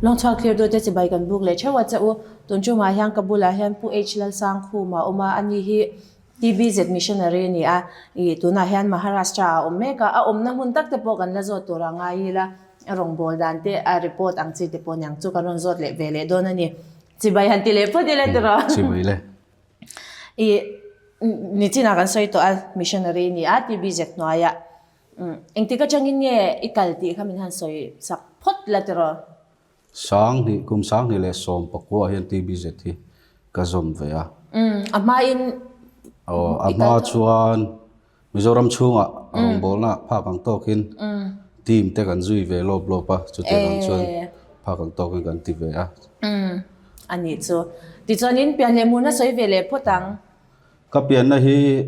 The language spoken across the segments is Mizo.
Lawngchhuak thlirtute chibai kan buk leh theuh a che u. Tun tumah hian ka bulah hian Pu H Lalsangkhuma a awm a, ani hi TBZ missionary a ni a, ih tunah hian Maharashtra ah a awm mek a, a awmna hmun tak te pawh kan la zawt tur a ngai ila, a rawngbâwl dan te, a report ang chi te pawh niang chu kan rawn zawt leh ve leh dawn a ni. Chibai han ti leh phawt ila tiraw? Chibai le. Ih nichinah kan sawi tawh a, missionary a ni a, TBZ hnuaiah. Engtik atangin nge i kal tih kha min han sawi sak phawt la tiraw? Sanghnih, kum sanghnih leh 19 hian TBZ hi ka zawm ve a. Umm, a hmain Aw, a hma chuan Mizoram chhungah a rawngbawlna phak ang tawkin team te kan zui ve lawp lawp a, chutiang ang chuan phak ang tawkin kan ti ve a. Umm, a nih chu. Tichuanin pian leh murna sawi ve leh phawt ang. Ka pianna hi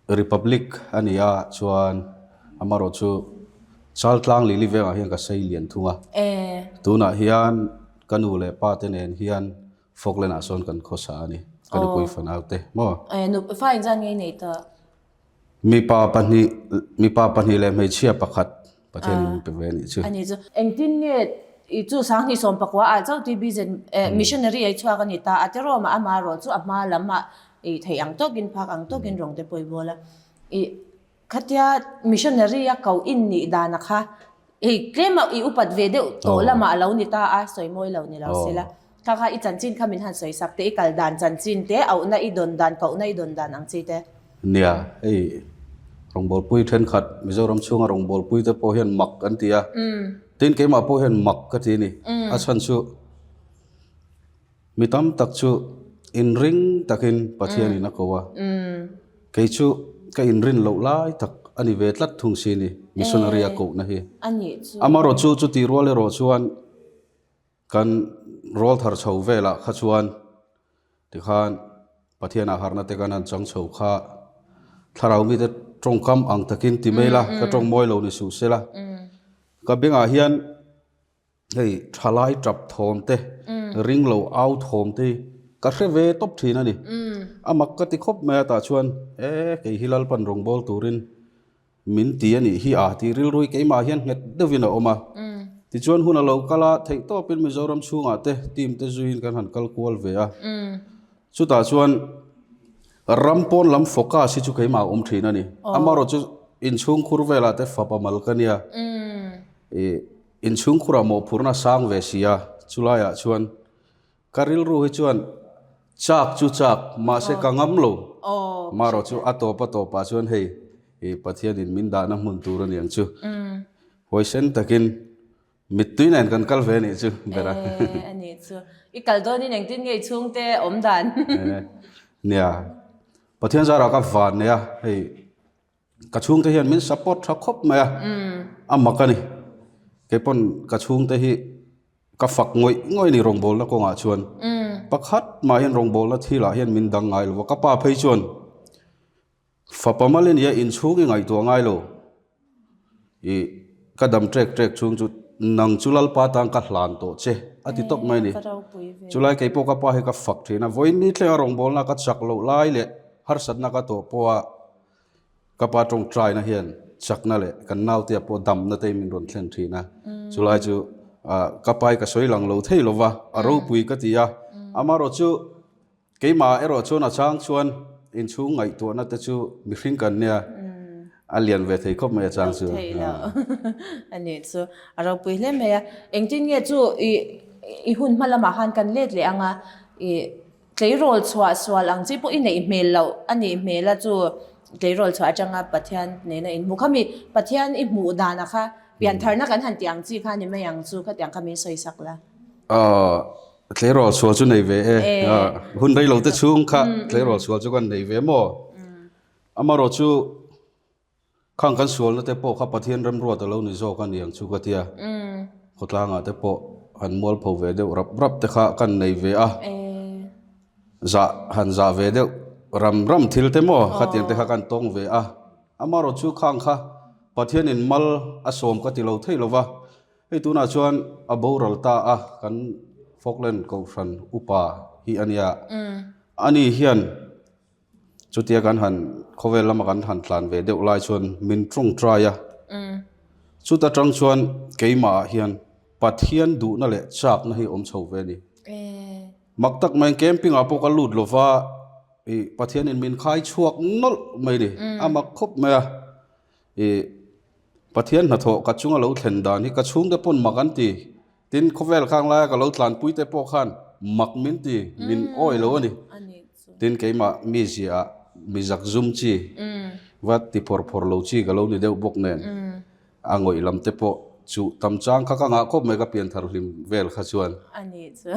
Republic a ni a, chuan amarawh chu Chaltlang Lili vengah hian ka sei lian thung a. Tunah hian ka nu leh pa te nen hian Falkland ah sawn kan khawsa a ni, ka nupui fanau te maw? Fa inzan ngei nei tawh? Mipa pahnih, mipa pahnih leh hmeichhia pakhat Pathian in min pe ve a nih chu. A nih chu. Engtin nge i chu sanghnih 19 ah chauh TB missionary ei chhuak a ni ta a tiraw mah ama erawh chu a hma lam ah i theih ang tawkin phak ang tawkin rawng te pawh i bawl a. I khatia missionary a koh in nih dan a kha hei tlem a i upat ve deuh tawh lamah a lo ni ta a sawi mawi lo ni lo sela. Kha kha i chanchin kha min han sawi sak teh, i kal dan chanchin te, auhna i dawn dan, kohna i dawn dan ang chi te. Nia, hei rawngbawlpui thenkhat Mizoram chhunga rawngbawlpui te pawh hian mak an ti a, tin keimah pawh hian mak ka ti a ni. A chhan chu mi tam tak chu inring takin Pathianin a ko a, kei chu ka inrin loh lai tak a ni ve tlat thung si ni missionary a kohna hi. Amaherawhchu chutih rual erawh chuan Kan rawl thar chho velah kha chuan tikhan Pathianah harhna te kan han chang chho kha thlarau mite tawngkam ang takin ti mai la, ka tawng mawi lo ni suh se la. Ka bengah hian hei thalai tap thawm te, ring lo au thawm te hi ka hre ve tawp thin a ni. A mak ka ti khawp mai a tah chuan e kei hi Lalpan rawngbâwl turin Min ti a nih hi a tih rilrui keimah hian nghet deuhin a awm a. Tichuan hun a lo kal a, theihtawpin Mizoram chhungah te team te zuiin kan han kal kual ve a. Chutah chuan ram pawn lam focus hi chu keimah a awm thin a ni. Amaherawh chu inchhungkhur velah te fapa mal ka nia. Ih inchhungkhurah mawhphurhna a sang ve si a, chulaiah chuan Ka rilru hi chuan chak chu chak, mahse ka ngam lo. Marawh chu a tawp a tawpah chuan hei i Pathianin min dahna hmun tur a ni ang chu. Huaisen takin mittui nen kan kal ve a nih chu ber a. E, a nih chu. I kal dawnin engtin nge i chhungte awm dan? Nia, Pathian zarah ka van nei a, hei Ka chhungte hian min support tha khawp mai a, a mak a ni. Keipawn ka chhungte hi ka fak ngawih ngawih a ni rawngbawlna kawngah chuan. Pakhat mah hian rawngbawlna thilah hian min dang ngai lo va, ka pa phei chuan fapa mal i nia inchhung i ngaihtuah ngai lo. Ih ka dam ṭek ṭek chhung chu nang chu Lalpa tan ka hlan tawh che a ti tawp mai a ni. Chulai keipawh ka pa hi ka fak ṭhin a, vawiin ni thlenga rawngbawlna ka chak loh lai leh harsatna ka tawh pawha Ka pa tawngtaina hian chakna leh kan nautea pawh damna te min rawn thlen thin a, chulai chu ka pai ka sawi lang lo thei lo va, a ropui ka ti a, amaherawh chu keimah erawh chuan a chang chuan inchhung ngaihtuahna te chu mihring kan nia, a lian ve thei khawp mai a chang chu. Thei lo a nih chu, a ropui hle mai a, engtin nge chu i hun hma lamah khan kan let leh ang a, i Tleirawl chhuah sual ang chi pawh i neih hmel loh a nih hmel a chu tleirawl chhuah atanga Pathian nena inhmu kha mi Pathian i hmuh dana kha piantharna kan han tih ang chi kha ni mai ang chu khatiang kha min sawi sak la. Aw tleirawl sual chu nei ve e hun rei lo te chhung kha tleirawl sual chu kan nei ve maw amarawh chu Khang kan sualna te pawh kha Pathian remruat a lo ni zawk a niang chu ka tia. Khawtlangah te pawh han mualpho ve deuh rap rap te kha kan nei ve a. Zah han zah ve deuh ram ram thil te maw khatiang te kha kan tawng ve a. Amaherawh chu khang kha Pathianin mal a sawm ka ti lo thei lo va. Hei tunah chuan a boral ta a kan Falkland Kohhran upa hi a nia. Ani hian. Chutia kan han khawvel lama kan han tlan ve deuh lai chuan min tawngtai a. Chuta tang chuan keimah ah hian Pathian duhna leh chakna hi awm chho ve a ni. Mak tak maiin camping ah pawh ka lut lova ih Pathianin min khai chhuak nawlh mai a ni. A mak khawp mai a. Ih Pathian hnathawh ka chunga lo thlen dan hi ka chhungte pawn mak an ti. Tin, khawvel khang laia ka lo tlanpui te pawh khan mak min ti, min awi lo a ni. Tin, keimah mi ziaah mi zak zum chi, va ti phawr phawr lo chi ka lo ni deuh bawk nen, a ngawih lam te pawh chu tam chang kha ka ngah khawp mai ka pian thar hlim vel kha chuan. A nih chu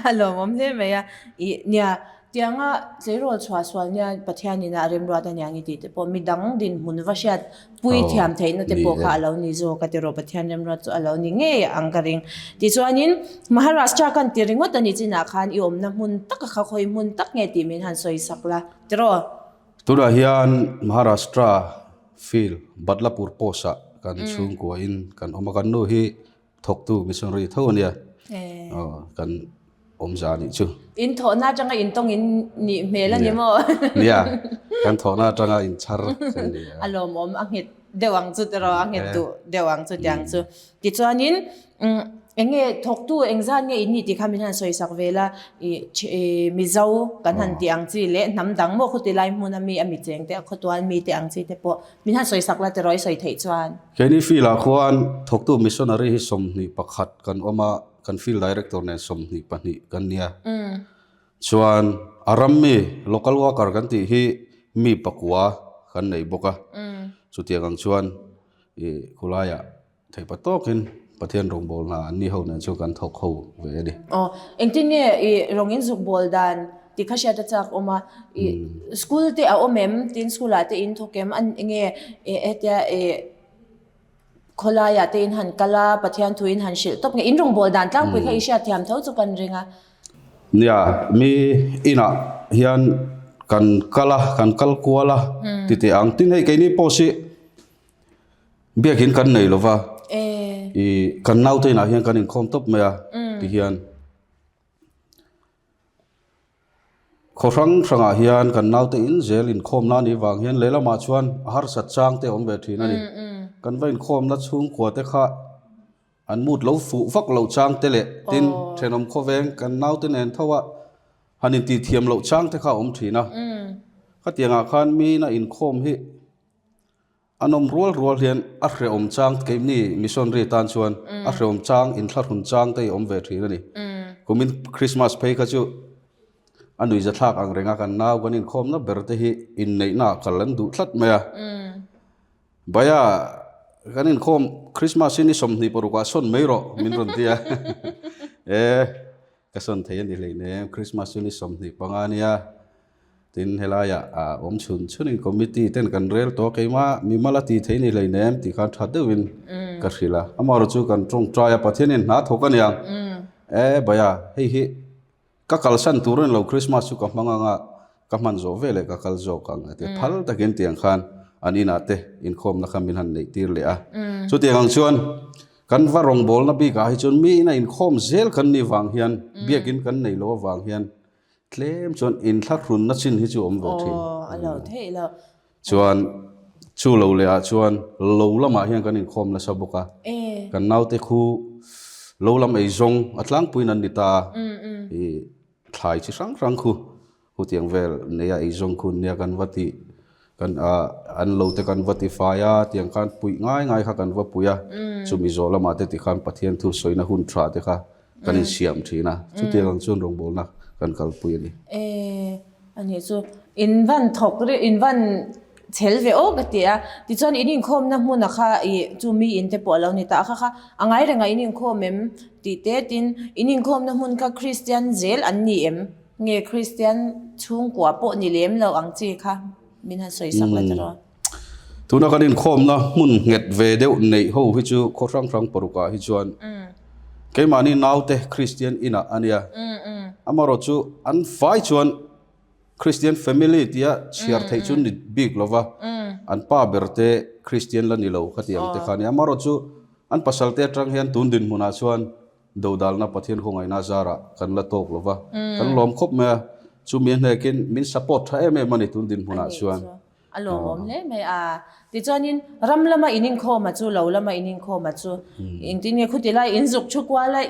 a lawmawm hle mai a, ih nia tianga tleirawl chhuah sual nia Pathianin a remruat aniang i tih te pawh midang dinhmun va hriat pui thiam theihna te pawh kha a lo ni zawk a tiraw Pathian remruat chu a lo ni ngei ang ka ring. Tichuanin Maharashtra kan ti ringawt a ni chinah khan i awmna hmun taka kha khawi hmun tak nge tih min han sawi sak la tiraw. Tunah hian Maharashtra Field, Badlapur post ah kan chhungkua in kan awm a, kan nu hi thawktu missionary tho a nia, kan awmza a nih chu. In thawhna atanga in tawng in nih hmel a ni maw? Nia, kan thawhna atanga in chhar kan ni a. A lawmawm, a nghet deuh ang chu tiraw, a nghet duh deuh ang chu tiang chu. Tichuanin Eng nge thawktu engzat nge in nih tih kha min han sawi sak ve la, ih Mizo kan han tih ang chi leh hnam dang maw khuti lai hmun a mi a mi cheng te a khawtual mi te ang chi te pawh min han sawi sak la tiraw i sawi theih chuan. Keini field ah khuan thawktu missionary hi 21 kan awm a, kan field director nen 22 kan nia. Chuan a ram mi local worker kan tih hi mi pakua kan nei bawk a, chutiang ang chuan ih khulaiah Theihpa tawkin Pathian rawngbawlna an ni ho nen chu kan thawk ho ve a ni. Aw, engtin nge i rawng in zuk bawl dan tih kha hriat a chak awm a, i school te a awm em? Tin school ah te in thawk em? An enge hetia i khawlai ah te in han kal a, Pathian thu in han hrilh tawp nge? In rawngbâwl dan tlangpui kha i hriat thiam tho chu kan ring a. Nia, mi inah hian kan kal a, kan kal kual a ti teh ang. Tin hei keini pawh si Biakin kan nei lova, i kan naute inah hian kan inkhawm tawp mai a ti hian khaw hrang hrangah hian kan naute in zel inkhawmna a nih vang hian lehlamah chuan a harsat chang te a awm ve thin a ni. Kan va inkhawmna chhungkua te kha an mut lo fuh vak loh chang te leh tin thenawm khawveng kan naute nen tho a han intih thiam loh chang te kha a awm thin a. Khatiangah khan miin a inkhawm hi A nawm rual rual hian a hrehawm chang keimni missionary tan chuan a hrehawm chang inthlahrun chang te hi a awm ve thin a ni. Kumin Christmas phei kha chu a nuihzathlak ang reng a kan nau kan inkhawmna ber te hi inneihna ah kal an duh tlat mai a. Bhaiya kan inkhawm Christmas hi ni 26 ah sawn mai rawh min rawn ti a. E ka sawn thei a ni hleinem Christmas chu ni 25 a nia. Tin, helaiah a awm chhun chhunin committee ten kan rel tawh a, keimah mimal a ti thei ni hleinem tih khan tha deuhin ka hrilh a. Amaherawhchu chu kan tawngtai a, Pathianin hna thawk a nia. E Bhaiya, hei hi ka kalsan tur a ni lo, Christmas chu ka hmang ang a, ka hman zawh veleh ka kal zawk ang a ti a. Phal takin tiang khan an inah te inkhawmna kha min han neih tir leh a. Chutiang ang chuan kan va rawngbawlna bikah hi chuan mi ina inkhawm zel kan nih vang hian, biakin kan neih loh avang hian Tlem chuan inthlahrunna chin hi chu awm ve thin. Aw, a lo theih lo. Chuan chu lo leh ah chuan lo lamah hian kan inkhawm nasa bawk a. Kan naute khu lo lam ei zawng a tlangpuiin an ni ta a. I thlai chi hrang hrang khu hutiang vel neia ei zawng khu nia kan va tih kan an lo te kan va ti fai a tiang khan puih ngai ngai kha kan va pui a. Chumi zawh lamah te tikhan Pathian thu sawina hun tha te kha kan insiam thin a, chutiang ang chuan rawngbawlna kan kalpui a ni. E, a nih chu in van thawk ri in van chhel ve aw ka ti a, tichuan in inkhawmna hmuna kha i chu mi in te pawh a lo ni ta a kha kha a ngai rengah in inkhawm em tih te tin in inkhawmna hmun kha Kristian zel an ni em nge Kristian chhungkua pawh ni lem lo ang chi kha min han sawi sak la tiraw. Tuna kan inkhawmna hmun nghet ve deuh neih ho hi chu khaw hrang hrang parukah hi chuan keimahni naute Kristian inah a nia. Amaherawh chu an fai chuan Kristian family tia chhiar theih chu ni bik lo va, an pa ber te Kristian la ni lo khatiang te kha a nia. Amaherawh chu an pasal te atang hian tun dinhmunah chuan Dodalna Pathian khawngaihna zarah kan la tawk lo va, kan lawm khawp mai a, chumi a hnekin min support tha em em a ni tun dinhmunah chuan. A lawmawm hle mai a. Tichuanin ram lama in inkhawm a chu, lo lama in inkhawm a chu, engtin nge khuti lai in zuk thu kual a,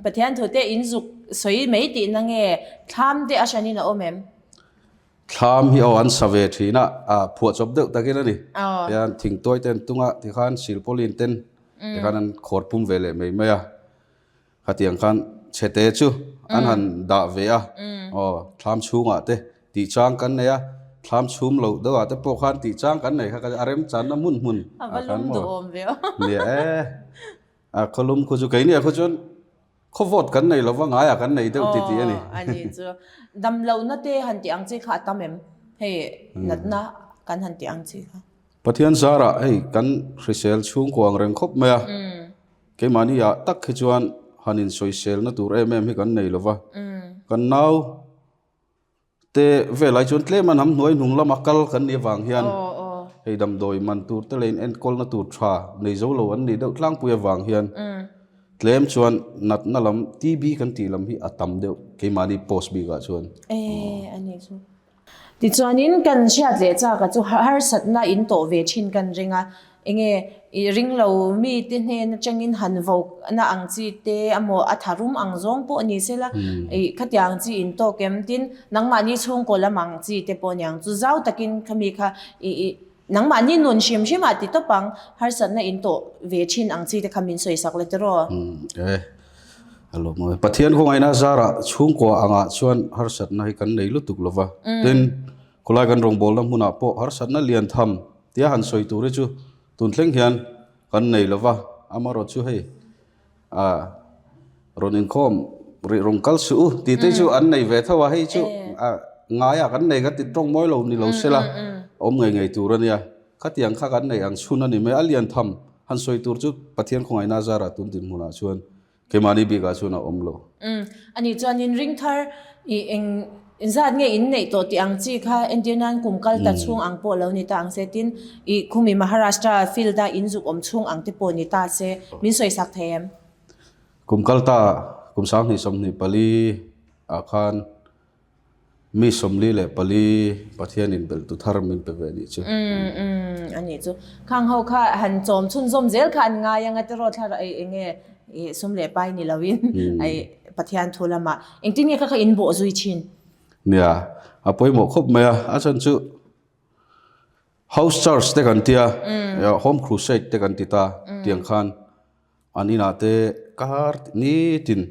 Pathian thu te in zuk sawi mai tihna nge thlam te a hranin a awm em? Thlam hi aw an sa ve thin a, a phuahchawp deuh takin a ni. Tihian thingtuai te an tung a, tikhan silpawlin ten tikhan an khawr pum ve leh mai mai a. Khatiang khan chhete chu an han dah ve a, aw thlam chhungah te tih chang kan nei a, thlam chhum loh deuhah te pawh khan tih chang kan nei kha a remchanna hmun hmun ah khan maw nia e, a khawlum khu chu keini ah khu chuan khawvawt kan nei lova ngaiah kan nei deuh titih a ni. Aw a ni chu damlohna te han tih ang chi kha a tam em hei natna kan han tih ang chi kha. Pathian zarah hei kan hrisel chhungkua ang reng khawp mai a. Keimahni ah tak hi chuan han insawiselna tur em em hi kan nei lo va, kan nau te velai chuan tlem a hnam hnuai hnung lama kal kan nih avang hian hei damdawi man tur te leh in enkawlna tur tha nei zo lo an nih deuh tlangpui avang hian tlem chuan natna lam TB kan tih lam hi a tam deuh keimahni post bikah chuan. Tichuanin kan hriat leh chak a chu harsatna in tawh ve thin kan ring a, enge i ring lo mi te hnen atangin han vokna ang chi te emaw a tharum ang zawng pawh ni sela i khatiang chi in tawk em tin nangmahni chhungkaw lam ang chi te pawh niang chu zau takin khami kha i i nangmahni nun hrim hrim ah ti tawp ang harsatna in tawh ve thin ang chi te kha min sawi sak la tiraw. E a lawm awm e. Pathian khawngaihna zarah chhungkua angah chuan harsatna hi kan nei lutuk lo va. Tin, khawlai kan rawngbawlna hmunah pawh harsatna lian tham tia han sawi tur hi chu tun thleng hian kan nei lo va. Amaherawhchu chu hei a rawn inkhawm rih rawn kal suh u tih te chu an nei ve tho a, hei chu a ngaiah kan nei kan ti tawng mawi lo ni lo sela awm ngei ngei tur a nia. Khatiang kha kan nei ang chhun a ni mai. A lian tham han sawi tur chu Pathian khawngaihna zarah tun dinhmunah chuan keimahni bikah chuan a awm lo. Umm a nih chuan in ring thar i eng zat nge in neih tawh tih ang chi kha entir nan kum kal ta chhung ang pawh lo ni ta ang se tin i khumi Maharashtra field a in zuk awm chhung ang te pawh ni ta se min sawi sak thei em? Kum kal ta kum 2024 ah khan Mi 44 Pathianin belhtu thar min pe ve nih chu. Umm umm a nih chu. Khang ho kha han chawm chhunzawm zel kha an ngai anga tiraw thlar ei enge i sum leh pai ni loin ei Pathian thu lamah engtin nge kha kha in bawh zui thin? Nia, a pawimawh khawp mai a, a chhan chu House Church te kan tia, Home Crusade te kan ti ta tiang khan An inah te kar nitin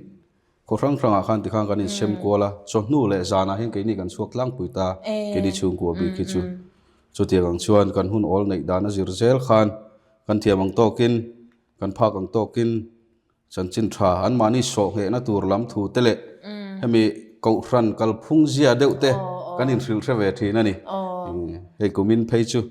khaw hrang hrangah khan tikhan kan insem kual a, chawhnu leh zanah hian keini kan chhuak tlangpui ta, keini chhungkua bik hi chu. Chutiang ang chuan kan hun awl neih dan a zir zel khan kan thiam ang tawkin, kan phak ang tawkin chanchin tha anmahni sawh nghehna tur lam thu te leh hemi kohhran kalphung zia deuh te kan inhrilh hre ve thin a ni. Hei kumin phei chu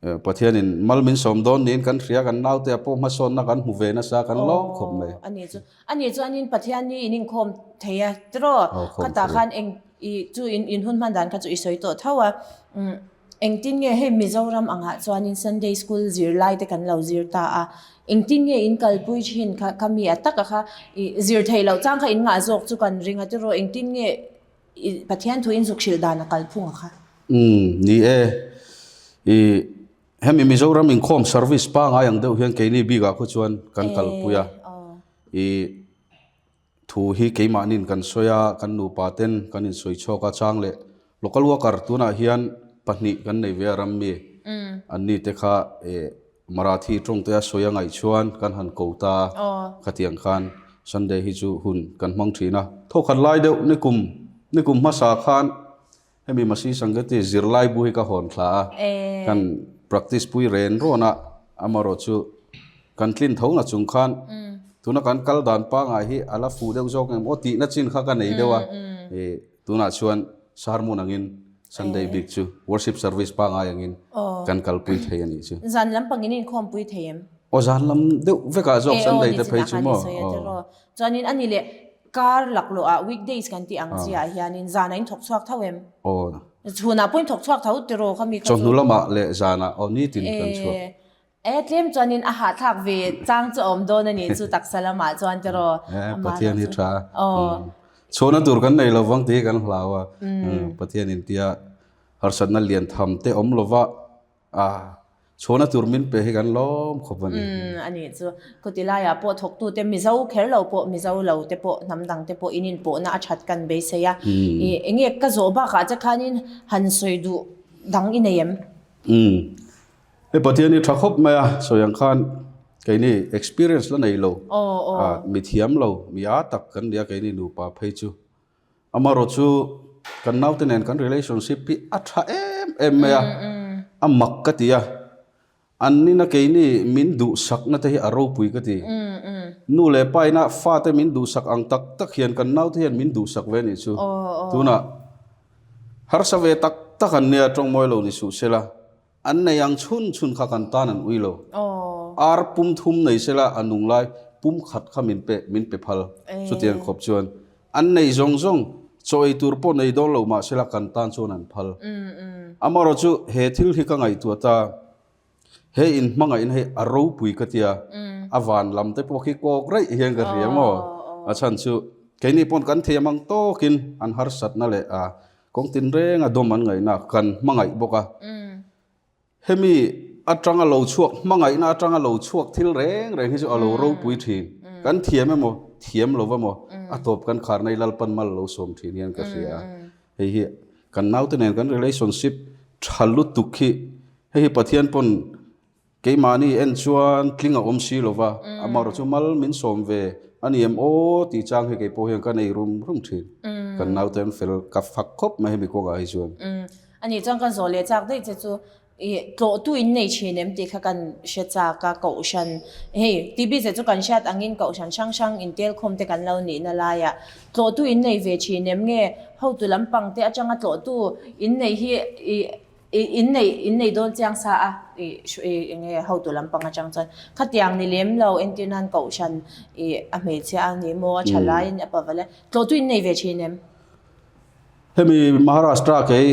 Pathianin mal min sawm dawn niin kan hria, kan naute ah pawh hmasawnna kan hmu ve nasa, kan lawm khawp mai. A ni chu, a ni chuanin Pathian hi in inkhawm thei a tiraw? Khatah khan eng i chu in in hun hman dan kha chu i sawi tawh tho a, engtin nge hei Mizoram angah chuanin Sunday school zirlai te kan lo zir ta a, engtin nge in kalpui thin kha kha mi a taka kha i zir theih loh chang kha in ngah zawk chu kan ring a tiraw? Engtin nge I Pathian thu in zuk hrilh dan a kal phung a kha. Umm ni e. I hemi Mizoram inkhawm service pangai ang deuh hian keini bikah khaw chuan kan kalpui a. I thu hi keimahnin kan sawi a, kan nupa ten kan insawi chhuak a chang leh local worker tunah hian pahnih kan nei ve a ram mi. Anni te kha e Marathi tawng te a sawi a ngaih chuan kan han ko ta a, khatiang khan Sunday hi chu hun kan hmang thin a. Thawkhat lai deuh nikum nikum hmasa khan hemi Masi Sangati zirlai bu hi ka hawn thla a, kan practice pui ren rawn a, amaherawh chu kan tlin tho na chung khan tuna kan kal dan pangai hi a la fuh deuh zawk em aw tihna chin kha ka nei deuh a, tunah chuan sermon angin Sunday bik chu worship service pangai angin kan kalpui thei a nih chu. Zan lam pangin inkhawmpui thei em? Aw zan lam deuh vekah zawk Sunday te phei chu maw. Chuanin a ni leh kar laklawh ah weekdays kan tih ang chiah ah hianin zanah in thawk chhuak tho em? Aw. Chhunah pawh in thawk chhuak tho tiraw kha mi kha chu. Chawhnu lamah leh zanah aw nitin kan chhuak. E tlem chuanin a hahthlak ve chang chu a awm dawn a nih chu taksa lamah chuan tiraw. E Pathian hi tha. Aw. Chhuahna tur kan nei lo vang tih hi kan hlau a. Pathian in tia. Harsatna lian tham te awm lova a chhuahna tur min pe hi kan lawm khawp a ni. Umm a nih chu. Khawti laiah pawh thawktute Mizo kher lo pawh Mizo lo te pawh hnam dang te pawh in inpawhna a that kan beisei a. Ih enge ka zawh bakah che khanin han sawi duh dang i nei em? Umm hei Pathian hi tha khawp mai a sawi ang khan keini experience la nei lo mi thiam lo mi aa tak kan nia keini nupa phei chu. Amaherawh chu kan naute nen kan relationship hi a tha em em mai a, a mak ka ti a, an nina keini min duhsakna te hi a ropui ka ti. Nu leh pa ina fate min duhsak ang tak tak hian kan naute hian min duhsak ve nih chu. Tunah harsa ve tak tak an nia tawngmawi lo ni suh sela. An nei ang chhun chhun kha kan tan an ui lo. Ar pum thum nei sela a nung lai pum khat kha min pe min pe phal. Chutiang khawp chuan an nei zawng zawng chaw ei tur pawh nei dawn lo mah sela kan tan chuan an phal. Amaherawh chu he thil hi ka ngaihtuah ta, he in hmangaihna hi a ropui ka tia, a van lam te pawh khi kawk raih hian ka hria maw? A chhan chu keini pawn kan thiam ang tawkin an harsatna leh a Kawng tinreng a dawm an ngaihna kan hmangaih bawk a. Hemi atanga lo chhuak, hmangaihna atanga lo chhuak thil reng reng hi chu a lo ropui thin. Kan thiam emaw, thiam lo emaw, a tawp kan kharna hi Lalpan mal lo sawm thin hian ka hria a. Hei hi kan naute nen kan relationship tha lutuk hi, hei hi Pathian pawn Keimahni en chuan tling a awm si lo va, amaherawh chu mal min sawm ve a ni em aw tih chang hi kei pawh hian ka nei rum rum thin. Kan naute an fel ka fak khawp mai hemi kawngah hi chuan. A nih chuan kan zawh leh chak daih che chu i tlawhtu in nei thin em tih kha kan hre chak a, kohhran hei TB che chu kan hriat angin kohhran hrang hrang intelkhawm te kan lo nihna laiah tlawhtu in nei ve thin em nge hotu lampang te atanga tlawhtu in nei hi i I innei innei dawn chiang sa a, i i enge hotu lampang atang chuan khatiang ni lem lo entir nan kohhran i a hmeichhia a ni maw a tha laiin a paval e tlawhtu innei ve thin em? Hemi Maharashtra kei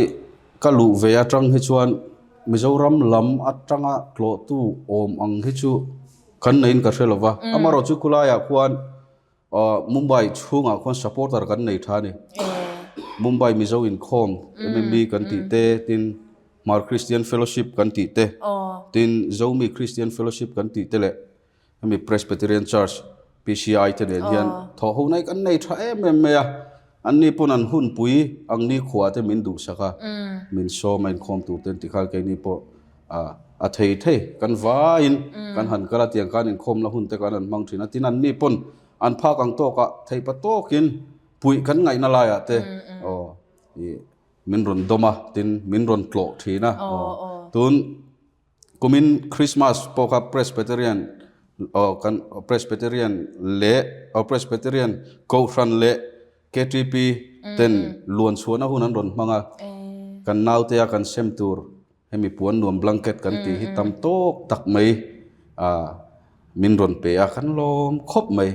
ka luh ve atang hi chuan Mizoram lam atanga tlawhtu awm ang hi chu kan neiin ka hre lova, amaherawhchu chu khulaiah khuan Mumbai chhungah khuan supporter kan nei tha a ni. Mumbai Mizo inkhawm MMB kan tih te, tin Hmar Christian Fellowship kan tih te, tin Zomi Christian Fellowship kan tih te leh hemi Presbyterian Church PCI te nen hian thawh ho nai kan nei tha em em mai a. Anni pawn an hunpui ang ni khua te min duhsak a, min sawm a inkhawm tur te an ti khan keini pawh a thei thei kan vaiin kan han kal a tiang khan inkhawmna hun te khan an hmang thin a tin anni pawn an phak ang tawkah theihpa tawkin puih kan ngaihna laiah te aw ih min rawn dawm a tin min rawn tlawh thin a aw tun kumin Christmas pawh kha Presbyterian aw kan Presbyterian leh aw Presbyterian Kohhran leh KTP ten luan chhuahna hun an rawn hmang a kan naute a kan sem tur Hemi puan nuam blanket kan tih hi tam tawk tak mai ah min rawn pe a, kan lawm khawp mai.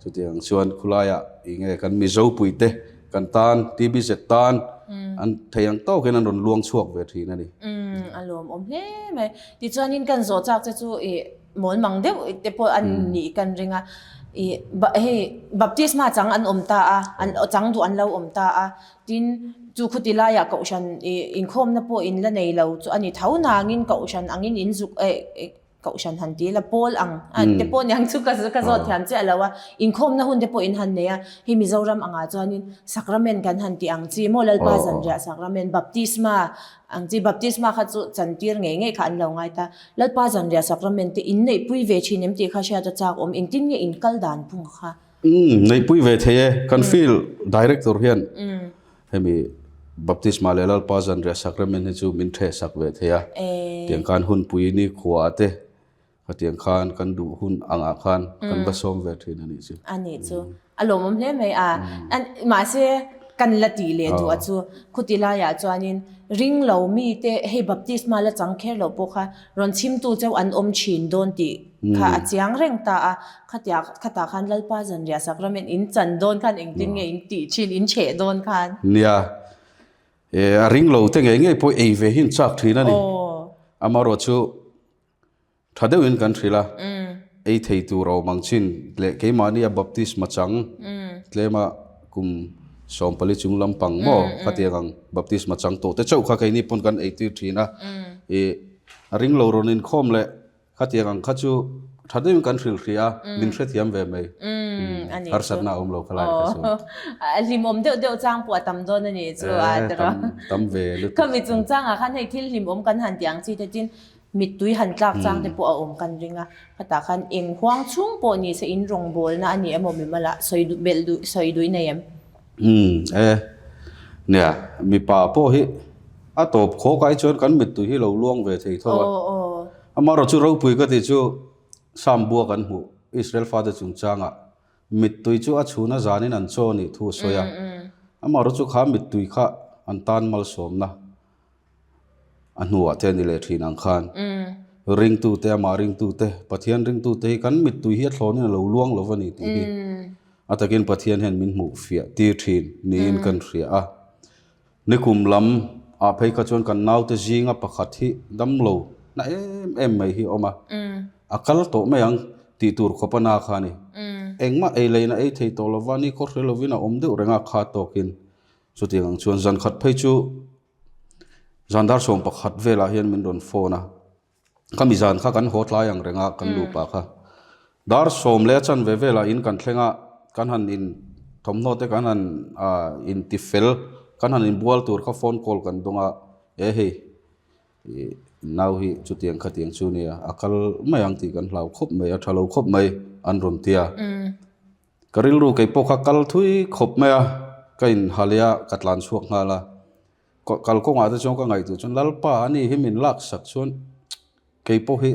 Chutiang chuan khulaiah ih nge kan Mizo puite kan tan TBZ tan an thei ang tawkin an rawn luang chhuak ve thin a ni. Umm a lawmawm hle mai. Tichuanin kan zawh chak che chu ih mawl mang deuh te pawh an nih kan ring a, ih hei baptisma chang an awm ta a, an chang duh an lo awm ta a, Tin, chu khuti laiah kohhran ih inkhawmna pawh in la nei lo chu a ni tho nangin kohhran angin in zuk eh eh kohhran han ti la pawl ang a te pawh niang chu ka ka zawt thiam chiah lo a, inkhawmna hun te pawh in han nei a, hei Mizoram angah chuanin sacrament kan han tih ang chi maw Lalpa zanriah sacrament baptisma ang chi baptisma kha chu chantir ngei ngei kha an lo ngai ta, Lalpa zanriah sacrament te in neihpui ve thin em tih kha hriat a chak awm engtin nge in kal dan phung kha. Umm, neihpui ve thei e. Kan field director hian hemi baptisma leh Lalpa zanriah sacrament hi chu min theh sak ve thei a. Tiang khan hunpui ni khuaah te khatiang khan kan duh hun angah khan kan va sawm ve thin a nih chu. A nih chu. A lawmawm hle mai a. Mahse kan la tih leh duh a chu. Khuti laiah chuanin ring lo mite hei baptisma la chang kher loh pawh kha rawn chhimtu chauh an awm thin dawn tih kha a chiang reng ta a. Khatia khatah khan Lalpa zanriah sacrament in chan dawn khan engtin nge in tih thin in chheh dawn khan. Nia, e a ring lo te ngei ngei pawh ei ve hi in chak thin a ni. Amaherawh chu tha deuhin kan hrilh a, ei thei tur a awm ang chin leh keimahnia baptisma chang tlema kum. Sawmpali chung lampang maw khatiang ang baptisma chang tawh te chauh kha keini pawn kan eitir thin a, ih a ring lo rawn inkhawm leh khatiang ang kha chu tha deuhin kan hrilh hrih a, min hrethiam ve mai. Harsatna a awm lo kha lai kha chu. A hlimawm deuh deuh chang pawh a tam dawn a nih chu a tiraw. Tam ve lutuk. Khami chungchangah khan hei thil hlimawm kan han tih ang chi te tin Mittui han tlak chang te pawh a awm kan ring a, khatah khan eng huang chhung pawh ni se in rawngbawlna a ni emaw mimal ah sawi duh belh duh sawi duh i nei em? Umm e, nia mipa pawh hi a tawp khawk ai chuan kan mittui hi lo luang ve thei tho a, amaherawh chu ropui ka tih chu Sambua kan hmuh Israel fate chungchangah mittui chu a chhuna zanin an chaw nih thu a sawi a, amaherawh chu kha mittui kha an tan malsawmna A hnuah te a ni leh thin ang khan ringtute amah ringtute Pathian ringtute hi kan mittui hi a thlawnin a lo luang lo va ni tih hi a takin Pathian hian min hmuh fiah tir thin niin kan hria a. Nikum lam ah phei kha chuan kan naute zinga pakhat hi damlo na em em mai hi a awm a, a kal tawh mai ang tih tur khawp a na kha a ni. Engmah ei leina ei thei tawh lova ni khaw hre lovin a awm deuh reng a kha tawkin chutiang ang chuan zan khat phei chu Zan dar 11 velah hian min rawn phone a, khami zan kha kan haw tlai ang reng a kan nupa kha. Dar sawm leh a chanve velah in kan thleng a, kan han in thawmhnaw te kan han ah in ti fel, kan han inbual tur kha phone call kan dawng a, e hei ih nau hi chutiang khatiang chu nia a kal mai ang tih kan hlau khawp mai a, tha lo khawp mai an rawn ti a. Ka rilru kei pawh kha kal thui khawp mai a, ka inha leh a, ka tlan chhuak nghal a. Kal kawngah te chuan ka ngaihtuah chuan Lalpa a ni hi min laksak chuan kei pawh hi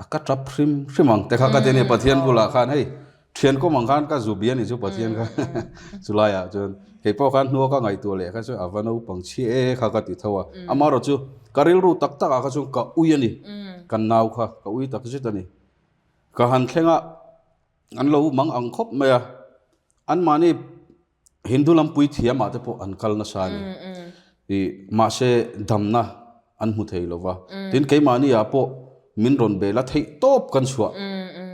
a ka tap hrim hrim ang te kha ka ti a ni Pathian bulah khan hei thian kawm ang khan ka zu bia ni chu Pathian kha chulaiah chuan kei pawh khan hnua ka ngaihtuah leh kha chuan a va naupang chhi e kha ka ti tho a. Amaherawh chu ka rilru tak takah kha chuan ka ui a ni, kan nau kha ka ui tak zet a ni. Ka han thleng a. An lo mang ang khawp mai a, anmahni Hindu lampui thiamah te pawh an kal nasa a ni. Ih mahse damna an hmu thei lo va, tin keimahni ah pawh min rawn bel a theih tawp kan chhuah,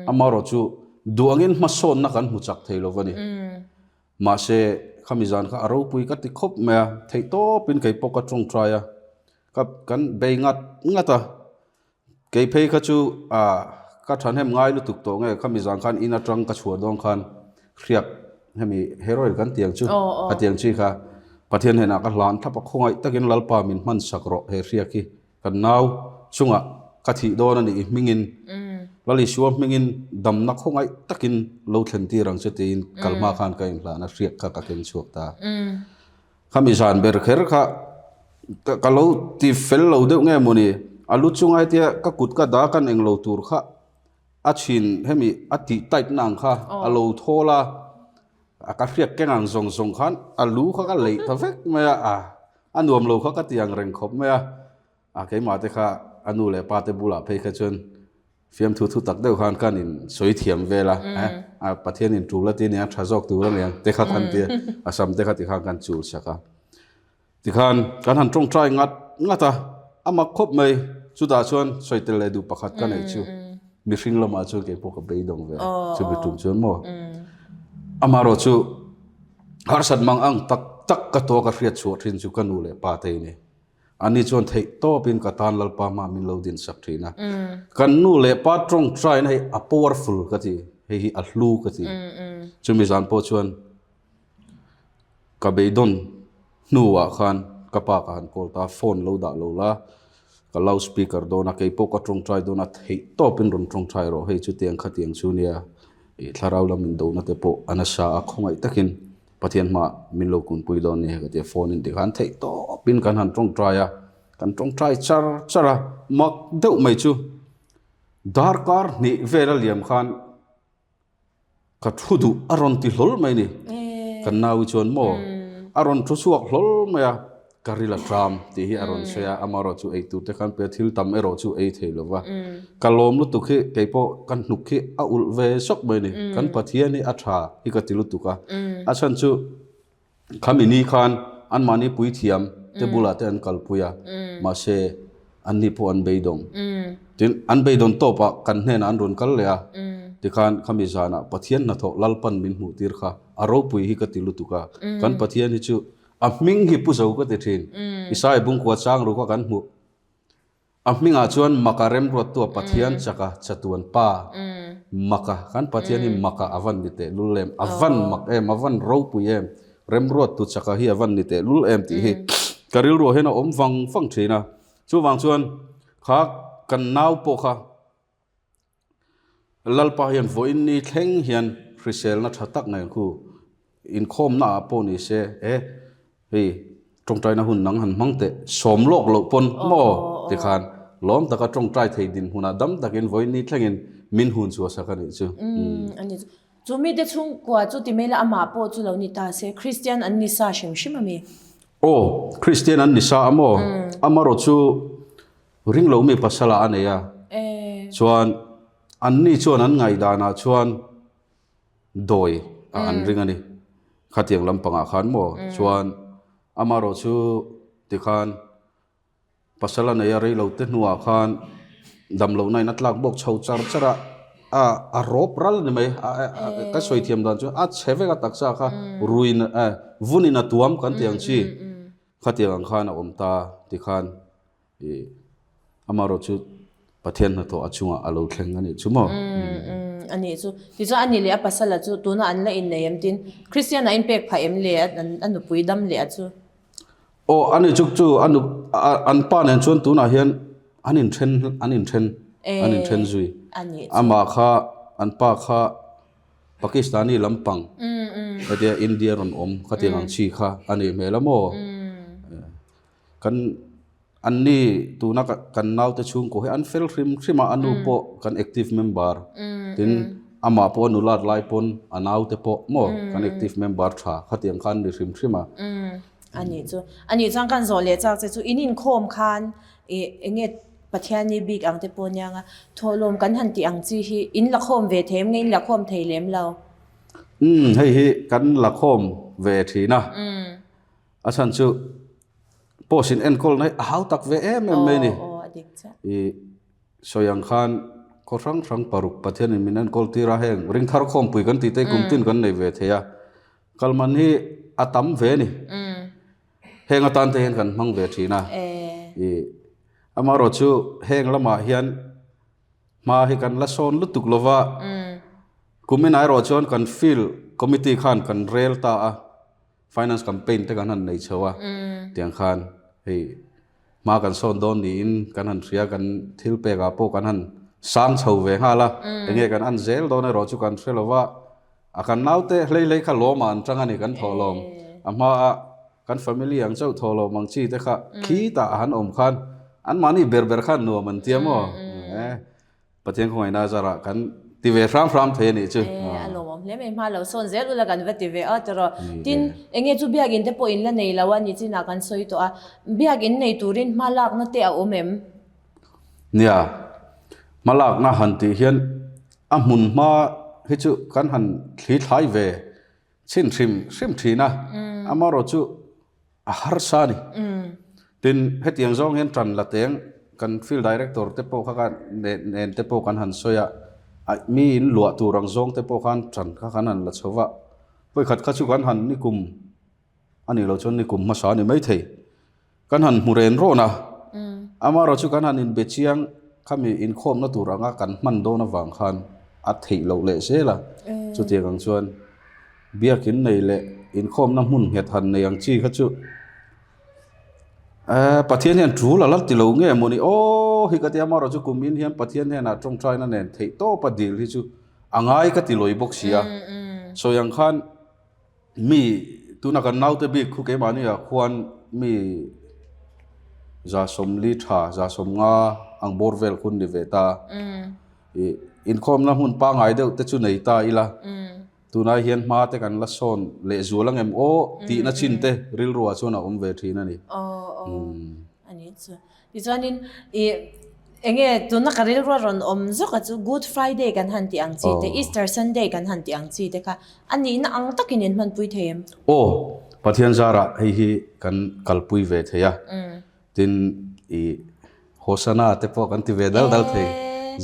amaherawh chu duh angin hmasawnna kan hmu chak thei lo va ni. Mahse khami zan kha a ropui ka ti khawp mai a, theih tawpin kei pawh ka tawngtai a, ka kan bei ngat ngat a. Kei phei kha chu ah ka thahnem ngai lutuk tawh nge khami zan khan in atang ka chhuah dawn khan hriak hemi heroin kan tiang chu ka tiang chi kha Pathian hnenah ka hlan thlap a khawngaih takin Lalpa min hman sak rawh he hriak hi kan nau chungah ka thih dawn a nih i hmingin Lal Isua hmingin damna khawngaih takin lo thlen tir ang che tiin kal hma khan ka inhlan a hriak kha ka keng chhuak ta. Khami zan ber kher kha ka lo ti fel lo deuh nge mawni, a lu chunga hetia ka kut ka dah kan eng lo tur kha a chhin hemi a tih tight na ang kha a lo thawl a, a ka hriat keng ang zawng zawng khan a lu kha ka leih ta vek mai a, a a nuam lo kha ka ti ang reng khawp mai a, a keimah te kha a nu leh pa te bulah phei kha chuan Fiamthu thu tak deuh khan kan in sawi thiam vel a, a Pathian in tul a ti ania tha zawk tur aniang te kha kan ti a, a sam te kha tikhan kan chul sak a. Tikhan kan han tawngtai ngat ngat a, a mak khawp mai, chutah chuan sawi tel leh duh pakhat ka neih chu mihring lamah chuan kei pawh ka beidawng ve chumi tum chuan maw. Amaherawh chu harsat mang ang tak tak ka tawk a hriat chhuah thin chu ka nu leh pa te hi ni. Ani chuan theih tawpin ka tan Lalpa hma min lo din sak thin a. Kan nu leh pa tawngtaina hi a powerful ka ti, hei hi a hlu ka ti. Chumi zan pawh chuan ka beidawn hnuah khan ka pa ka han call ta a, phone lo dah lo la, ka loud speaker dawn a, kei pawh ka tawngtai dawn a, theih tawpin rawn tawngtai rawh, hei chutiang khatiang chu nia, ih thlarau lam indona te pawh a nasa a, khawngaih takin Pathian hma min lo kunpui dawn ni ka ti a, phone in tikhan theih tawpin kan han tawngtai a, kan tawngtai char char a, mak deuh mai chu darkar hnih vel a liam khan ka thu duh a rawn ti hlawl mai ni, kan nau hi chuan maw a rawn thu chhuak hlawl mai a, Ka ril a tram tih hi a rawn sawi a, amaherawh chu ei tur te khan pe a, thil tam erawh chu ei thei lo va. Ka lawm lutuk hi kei pawh ka hnuk hi a ulh ve sawk mai a ni. Kan Pathian hi a tha hi ka ti lutuk a. A chhan chu khami ni khan anmahni puithiam te bulah te an kalpui a, mahse anni pawh an beidawng. Tin, an beidawn tawpah kan hnenah an rawn kal leh a. Tikhan khami zanah Pathian hnathawh Lalpan min hmuh tir kha a ropui hi ka ti lutuk a. Kan Pathian hi chu a hming hi pu zo ka ti thin. Isaiah bungkua chang ruk a kan hmuh. A hmingah chuan Maka remruattua Pathian chaka chatuan pa Maka kan Pathian hi Maka a van ni teh lul em a van mak em a van ropui em remruattu chaka hi a van ni teh lul em tih hi ka rilruah hian a awm vang vang thin a chuvang chuan kha kan nau pawh kha Lalpa hian vawiin ni thleng hian hriselna tha tak nen khu inkhawmna ah pawh ni se e hei tawngtaina hun nang han hmang teh sawm lawk loh pawn maw tikhan lawm taka tawngtai thei dinhmunah dam takin vawiin ni thlengin min hun chhuah sak a nih chu. A ni chu. Chu mite chhungkua chu ti mai la amah pawh chu lo ni ta se Kristian an ni sa hrim hrim a mi? Aw Kristian an ni sa a maw? Amarawh chu Ring lo mi pasal ah a nei a, chuan anni chuan an ngaihdan ah chuan dawi ah an ring a ni. Khatiang lampang ah khan maw chuan amarawh chu tikhan pasal a nei a rei lo te hnuah khan dam lohna in a tlak bawk chho char char a, a a rawp ral a ni mai ka sawi thiam dan chuan a chhe vek a taksa kha ruin vunin a tuam kan tih ang chi khatiang ang khan a awm ta tikhan. I amarawh chu Pathian hnathawh a chungah a lo thleng a nih chu maw? Umm a nih chu. Tichuan a nih leh a pasala chu tunah an la innei em tin Christian a inpek phah em le a nupui dam leh a chu? Aw a nih chu chu a nu an pa nen chuan tunah hian an inthen an inthen an inthen zui. Amah kha an pa kha Pakistani lampang hetia India rawn awm khatiang ang chi kha a nih hmel a maw? Kan anni tuna kan naute chhungkaw hi an fel hrim hrim a, a nu pawh kan active member tin amah pawh a nulat lai pawn a naute pawh maw kan active member tha khatiang khan ni hrim hrim a. A nih chu. A nih chuan kan zawh leh chak che chu in inkhawm khan ih eng nge Pathiani bik ang te pawh nia nga thawhlawm kan han tih ang chi hi in la khawm ve thei em nge in la khawm thei lem lo? Umm hei hi kan la khawm ve thin a. A chhan chu post in enkawl na hi a hau tak ve em em mai a ni. I sawi ang khan khaw hrang hrang paruk Pathian in min enkawl tir a heng ring thar khawmpui kan tih te hi kum tin kan nei ve thei a. Kalman hi a tam ve a ni. Heng atan te hian kan hmang ve thin a. I amaherawh chu heng lamah hian hma hi kan la sawn lutuk lo va. Kumin erawh chuan kan field committee khan kan rel ta a. Finance campaign te kan han nei chho a, tiang khan hei hma kan sawn dawn niin kan han hria, kan thil pek ah pawh kan han sang chho ve nghal a, enge kan an zel dawn erawh chu kan hre lo va, a kan naute hlei hlei kha lawm ah an tang a ni kan thawh lawm, a hma a kan family ang chauh thawh lawm ang chi te kha khitah a han awm khan anmahni ber ber khan nuam an tia maw? Pathian khawngaihna zarah kan ti ve hram hram thei a nih chu. E, a lawmawm hle mai. Hma lo sawn zel ula kan va ti ve a tiraw. Tin, enge chu biakinn te pawh in la nei lo a ni chinah kan sawi tawh a. Biakinn nei turin hma lakna te a awm em? Nia, hma lakna han tih hian a hmun hma hi chu kan han thli thlai ve chhin hrim hrim thin a. Amaherawhchu chu A harsa a ni. Tin, hetiang zawng hian tan la teng kan field director te pawh kha khan nen te pawh kan han sawi a, mi in luah tur ang zawng te pawh khan tan kha kan han la chho va. Vawikhat kha chu kan han nikum a nih loh chuan nikum hmasa a ni maithei. Kan han hmu ren rawn a, amaherawh chu kan han inbe chiang khami inkhawmna tur anga kan hman dawn avang khan a theih loh leh zel a. Chutiang ang chuan. Biakin nei leh inkhawmna hmun nghet han nei ang chi kha chu eh Pathian hian tul a la ti lo nge maw ni aw hi ka tia amaherawh chu kum in hian Pathian hnenah tawngtaina nen theih tawp a dil hi chu a ngai ka ti lawi bawk si a sawi ang khan mi tuna kan naute bik khu keimahni ah khuan mi 140 tha 150 ang bawr vel hun ni ve ta ih inkhawmna hmun pangngai deuh te chu nei ta ila. Tunai hian hma te kan la sawn leh zual ang em aw tihna chin te rilruah chuan a awm ve thin a ni. Aw aw a ni chu. Tichuanin i enge tuna ka rilrua rawn awm zawk a chu Good Friday kan han tih ang chi te Easter Sunday kan han tih ang chi te kha a nihna ang takin in hmanpui thei em? Aw Pathian zarah hei hi kan kalpui ve thei a. Tin i Hosanna te pawh kan ti ve dal dal thei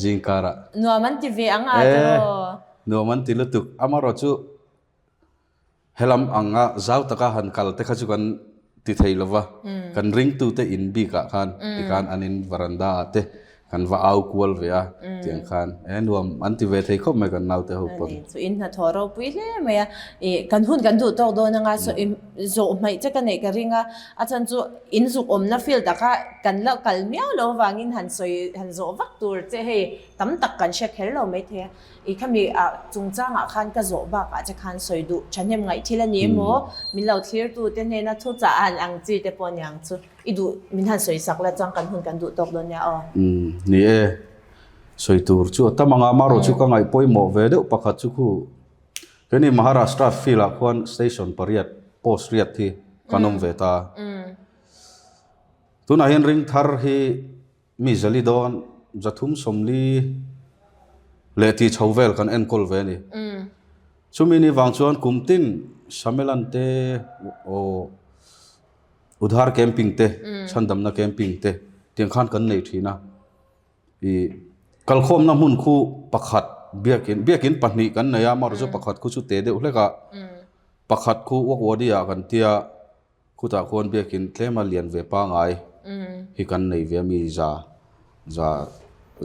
zingkarah. Nuam an ti ve ang a tiraw? Nuam an ti lutuk. Amaherawhchu Helam anga zau taka han kal te kha chu kan ti thei lo va, kan ringtute in bikah khan tikhan an in varanda ah te kan va au kual ve a tiang khan e nuam an ti ve thei khawp mai kan naute ho pawn. Ani chu in hnathawh ropui hle mai a, ih kan hun kan duh tawk dawn anga saw i zawh hmaih che ka neih ka ring a, a chhan chu in zuk awmna field ah kha kan la kal miau lo avangin han sawi han zawh vak tur che hei tam tak kan hre kher lo maithei a. I khami ah chungchangah khan ka zawh bakah che khan sawi duh thahnem ngaih thil a ni emaw, min lo thlirtu te hnena thu chah han ang chi te pawh niang chu i duh min han sawi sak la chuan kan hun kan duh tawk dawn nia aw. Umm ni e, sawi tur chu a tam ang a, amaherawh chu ka ngaih pawimawh ve deuh pakhat chu khu keini Maharashtra field ah khuan station pariat post riat hi kan awm ve ta. Tunah hian ring thar hi Mi zali dawn zathum sawmli leh tih chho vel kan enkawl ve a ni. Chumi ni vang chuan kum tin Samelan te aw Udhar camping te chhandamna camping te tiang khan kan nei thin a. Ih kalkhawmna hmun khu pakhat biakin biakin pahnih kan nei a amaherawhchu pakhat khu chu te deuh hlek a pakhat khu Uakwadi ah kan tia. Khutah khuan biakin tlema lian ve pangai hi kan nei ve a mi za za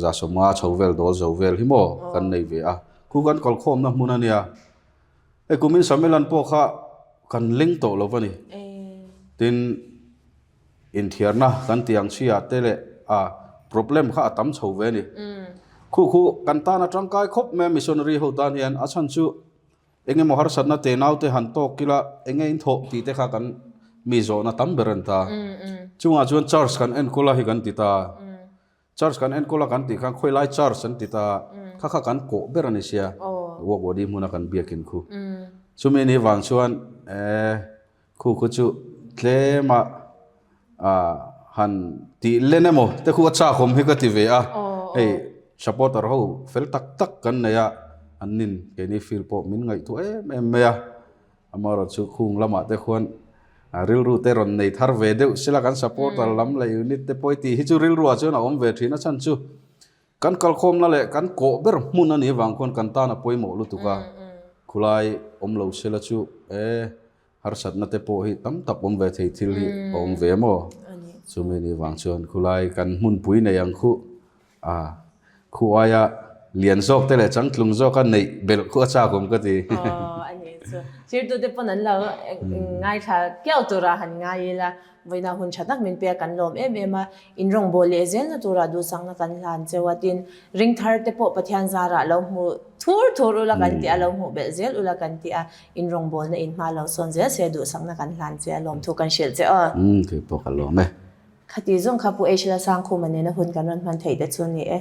za sawmnga chho vel dawl zo vel hi maw kan nei ve a khu kan kalkhawmna hmun a nia hei kumin Samelan pawh kha kan leng tawh lo va ni tin inthiarna kan tih ang chhiah te leh a problem kha a tam chho ve a ni khu khu kan tan a tangkai khawp mai a missionary ho tan hian a chhan chu. Eng emaw harsatna te naute han tawk ila eng nge in thawh tih te kha kan mi zawhna tam ber an ta. Chungah chuan church kan enkawl a hi kan ti ta. Church kan enkawl a kan tih khan khawilai church an ti ta. Kha kha kan kawh ber a ni sia. Work body hmuna kan biakin khu. Chumi ni vang chuan eh Khu khu chu tlema han tih len emaw te khu a chakawm hi ka ti ve a, hei supporter ho fel tak tak kan nei a, an nin keini field pawh min ngaihtuah em em mai a, amaherawh chu khung lamah te khuan rilru te rawn nei thar ve deuh sela kan supporter lam leh unit te pawh i tih hi chu rilruah chuan a awm ve thin a chhan chu Kan kalkhawmna leh kan kawh ber hmun a nih avang khuan kan tan a pawimawh lutuk a, khulai awm lo sela chu e harsatna te pawh hi tam tak awm ve thei thil hi a awm ve maw? Chumi nih vang chuan khulai kan hmunpui nei ang khuh a khu aia lian zawk te leh changtlung zawka neih belh khuh a chak awm ka ti. Aw a nih chu. Thirtute pawn an lo ngaithla kiau tura han ngai ila. Vawiina hun tha tak min pek kan lawm em em a, in rawngbâwl leh zelna tura duhsakna kan hlan cheu a, tin, ring thar te pawh Pathian zarah lo hmu thur thur ula kan ti a, lo hmuh belh zel ula kan ti a, in rawngbâwlna in hma lo sawn zel se duhsakna kan hlan che a, lawmthu kan hrilh che aw. Umm, kei pawh ka lawm e. Khati zawng kha Pu Eishela Sangkhuma nena hun kan rawn hman theih te chu a ni e.